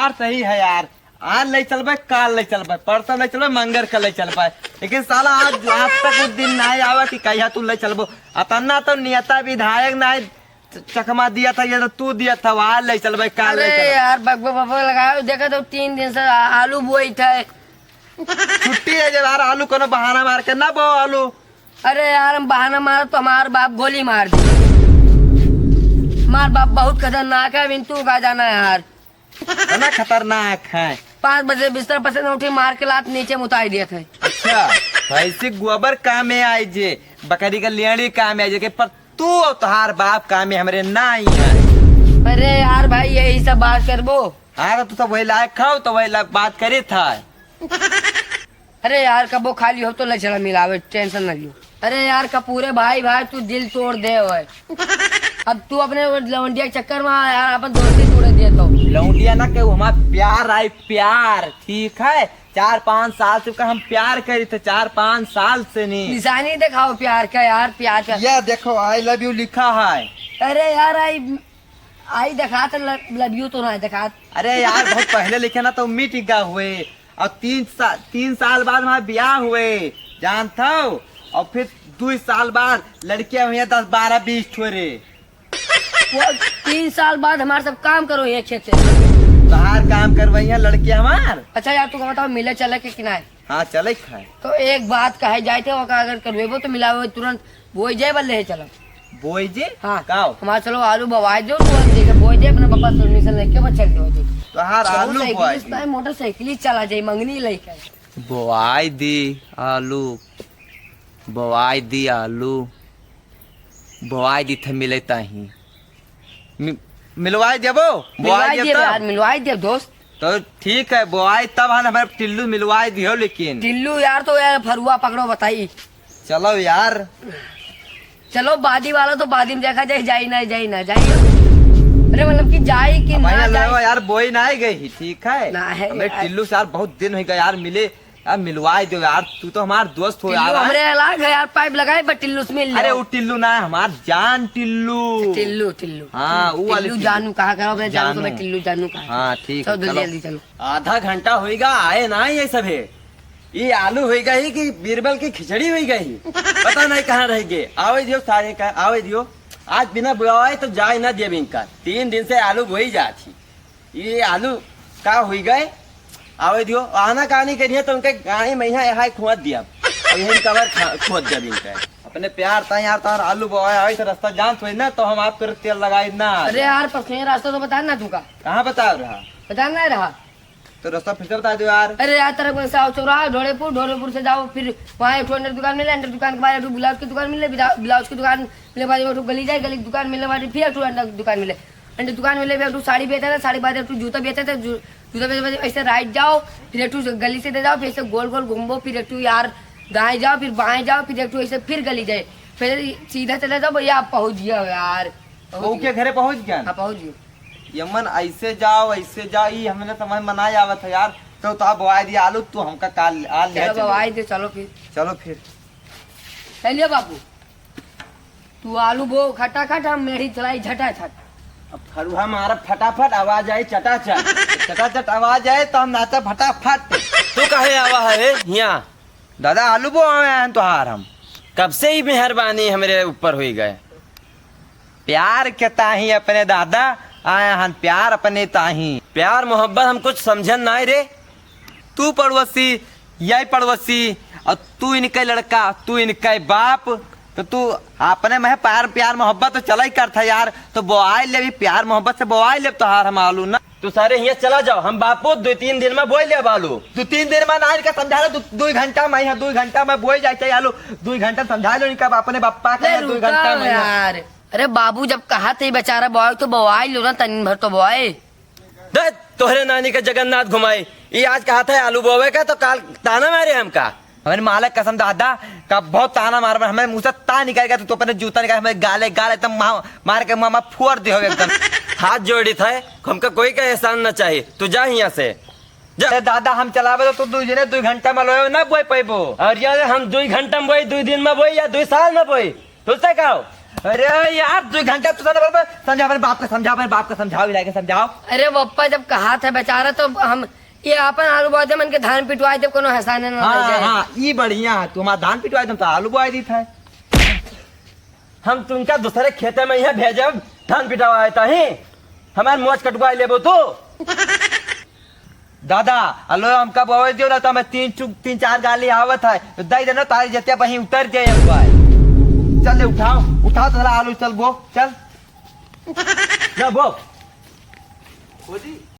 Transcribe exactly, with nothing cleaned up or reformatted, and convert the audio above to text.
यार सही है यार, आज ले चलबे, काल ले चलबे, परसों ले चलबे, मंगर का ले चलबे, लेकिन साला आज, आज तक वो दिन नहीं आवा कि कहिया तू ले चलबो। अतना तो नेता विधायक नहीं चकमा दिया था, ये तो तू दिया था, आज ले चलबे, काल ले अरे चलबे। यार, बकबक बकबक लगाओ, देखा तो तीन दिन से आ-, आलू बोई थे। छुट्टी है जब यार, आलू कोनो बहाना मार के ना बो आलू। अरे यार, हम बहाना मारब तो हमार बाप गोली मार दे। हमार बाप बहुत खतरनाक है, अभी तू का जाना है यार। इतना खतरनाक है। पाँच बजे बिस्तर पर से न उठी, मार के लात नीचे मुताई देत है। अच्छा, भैंसी गोबर कामे आई जे, बकरी का लेंड़ी कामे आई जे, के पर तू और तोहार बाप कामे हमरे ना आई है। अरे यार भाई, यही सब बात करबो। हाँ, तो तू सब वही लायक खाओ, तो वही लायक बात करे था। अरे यार, कबो खाली हो तो ले चला मिलावे, tension न लियो। अरे यार, कपूरे भाई, भाई, तू दिल तोड़ दे होए। अब तू अपने वो लौंडिया के चक्कर में यार, अपन दोस्ती तोड़े दिए तो। लौंडिया ना के, वो हमार प्यार आई, प्यार, ठीक है? चार पाँच साल से का हम प्यार करी थे, चार पाँच साल से नहीं। निशानी दिखाओ प्यार का यार, प्यार का। ये देखो, I love you लिखा है। अरे यार, आई, आई दिखात, ल-, love you तो ना दिखात। अरे यार, बहुत पहले लिखे ना तो मिट गया हुए। और तीन सा-, तीन साल बाद हमार ब्याह हुए, जानत हो? और फिर दो साल बाद लड़कियां हुई हैं दस, बारह, बीस ठो रे। वो तीन साल बाद हमार सब काम करो ये खेते। तोहार काम करवाई हैं लड़कियां हमार। अच्छा यार, तू का बताओ, मिले चले के कि नाय? हाँ, चले खाए। तो एक बात कहे जाए थे, ओका अगर करवेबो तो मिलावे तुरंत बोई जे बल्ले है चलो। बोई जे? हाँ। काओ? हमार चलो आलू बवाए दो, तो हम देखे बोई जे, अपने पापा से permission लेके बस चल दो जी। तोहार आलू मोटरसाइकिल बोई इस दे। टाइम मोटरसाइकिल ही चला जाए, मंगनी लेके। बोआई दी आलू, बोआई दी आलू, बोआई दी थे मिले ताही। मि-, मिलवाई देबो? बोआई मिलवाई देब देब तो? यार, मिलवाई देब दोस्त। तो ठीक है, बोआई तब हम हमारे टिल्लू मिलवाई दियो, लेकिन टिल्लू यार, तो यार फरुआ पकड़ो बताई। चलो यार। चलो, बादी वाला तो बादी में देखा जाए, जाई ना, जाई ना, जाई। अरे, मतलब कि जाई कि अब ना भैया जाई। लो यार, बोई ना आई गई ही, ठीक है? ना है हमें यार। टिल्लू से यार बहुत दिन हो गया यार मिले। यार, मिलवाई दो यार, तू तो हमार दोस्त हो टिल्लू यार, हाँ? हमरे अलग है यार, पाइप लगाए, पर टिल्लू से मिल अरे, लो। वो टिल्लू ना है, हमार जान टिल्लू। टिल्लू, टिल्लू। हाँ, वो वाले टिल्लू टिल्लू। जानू कहा करो, अपने जानू जानू। तुम्हें टिल्लू जानू कहा। हाँ, ठीक है, चलो, जल्दी, चलो। जल्दी चलो। आधा घंटा होइगा, आए ना ये सभे। ये आलू होइगा ही कि बीरबल की खिचड़ी होइगा ही? पता नहीं कहाँ रह गए। आवे दियो सारे का, आवे दियो। आज बिना बुलावाए तो जाए ना दिया इनका। तीन दिन से आलू बोई जात ही। ये आलू का होइगा? आवे दियो। आना कहानी करिए तो उनके गाड़ी में यहाँ, यहाँ खोद दिया। अब यही कवर खा-, खोद दिया इनका। अपने प्यार ता यार, तार आलू बोए आवे तो रास्ता जानत होई ना, तो हम आपके तेल लगाई ना। अरे यार, परसों ये रास्ता तो बता ना तू का। कहाँ बता रहा? बता ना रहा। तो रास्ता फिर से बता दो यार। अरे यार, तरफ से आओ चौराहा, ढोड़ेपुर, ढोड़ेपुर से जाओ, फिर वहाँ एक ठो अंडर दुकान मिले, अंडर दुकान के बाद एक ठो ब्लाउज की दुकान मिले, ब्ला-, ब्लाउज की दुकान मिले बाद एक ठो गली जाए, गली की दुकान मिले बाद फिर एक ठो अंडर दुकान मिले, अंडर दुकान मिले बाद एक ठो साड़ी बेचता था, साड़ी बाद एक ठो जूता बेचता था, जू-, जूता बेचते बाद ऐसे राइट जाओ, फिर एक ठो गली से दे जाओ, फिर ऐसे गोल गोल घूमबो, फिर एक ठो यार दाएं जाओ, फिर बाएं जाओ, फिर एक ठो ऐसे फिर गली जाए, फिर सीधा चले जाओ भैया, आप पहुँच गया हो यार, पहुँच वो के गया। घरे पहुँच गया? हाँ, पहुँच गया। यमन ऐसे जाओ, ऐसे जाओ, ई हमने समझ में ना आवत है यार। तो, तो आप बोआई दिया आलू, तू हमका काल, आल ले चलो चलो। बोआई दे, चलो फिर। चलो फिर। चलिए बाबू, तू आलू बो खटाखट, हम मेढ़ी चलाई झटाझट। अब फरुहा मारब फटाफट, आवाज आई चटाचट। चटाचट आवाज आए तो हम नाचा फटाफट। तू काहे आवा है हियाँ? दादा, आलू बोआवे आए हैं तोहार हम। कब से ही मेहरबानी हमरे ऊपर होई गए? प्यार के ताही अपने दादा आए हैं, प्यार अपने ताही। प्यार मोहब्बत हम कुछ समझन नाई रे। तू पड़ोसी, यही पड़ोसी, और तू इनके लड़का, तू इनके बाप, तो तू अपने में प्यार, प्यार मोहब्बत तो चला ही करता यार, तो बोआई ले भी प्यार मोहब्बत से बोआई ले तोहार हम आलू ना। तू सारे हियाँ चला जाओ, हम बापू दो तीन दिन में बोई लेब आलू। दो तीन दिन में ना, इनका समझा दो, दो, दो घंटा में, यहाँ दो घंटा में बोई जाए चाहिए आलू, दो घंटा समझा लो इनका अपने बप्पा का, ले यहाँ दो रुका घंटा में यहाँ। यार। अरे बाबू, जब कहा थे बेचारा बोआई तो बोआई लो ना, तनी भर तो बोआई। दे, तोहरे नानी का जगन्नाथ घुमाई, ये आज कहा था आलू बोवे का तो काल ताना मारे हमका। हमारे मालक कसम दादा का बहुत ताना मार, हमें मुंह से ता निकल गया, तू तो अपने जूता निकाल, हमें गाले, गाल एकदम मा-, मार के मामा फोड़ दे हो एकदम। हाथ जोड़ी था, हमका कोई का एहसान ना चाहिए, तू जा यहाँ से, जा। ए दादा, हम चलावे तो तू दू जने दू घंटा में लोयो ना बोए पैबो। और यार, हम दू घंटा में बोई, दू दिन में बोई या दू साल में बोई, तुझसे कहो। अरे यार, दो घंटा तू समझा, समझा अपने बाप का, समझा अपने बाप का, समझाओ, इलाके समझाओ। अरे पप्पा, जब कहा था बेचारा, तो हम ये अपन आलू बोए दे, मन के धान पिटवाए दे, कोनो हंसाने ना हाँ, रह जाए। हाँ, ई बढ़िया है, तुम्हारा धान पिटवाए दे, हम तो आलू बोए दी था। हम तुमका दूसरे खेते में यहाँ भेजब, धान पिटवाए ताही, हमार मोच कटवाए लेबो तू। दादा, आलू हमका बोए दियो ना, तो हमें तीन चु-, तीन चार गाली आवत है, तो दे देना, तारी जतिया बही उतर जाए एक बार। चल ले, उठाओ, उठाओ तो साला आलू, चल बो, चल। ना बो।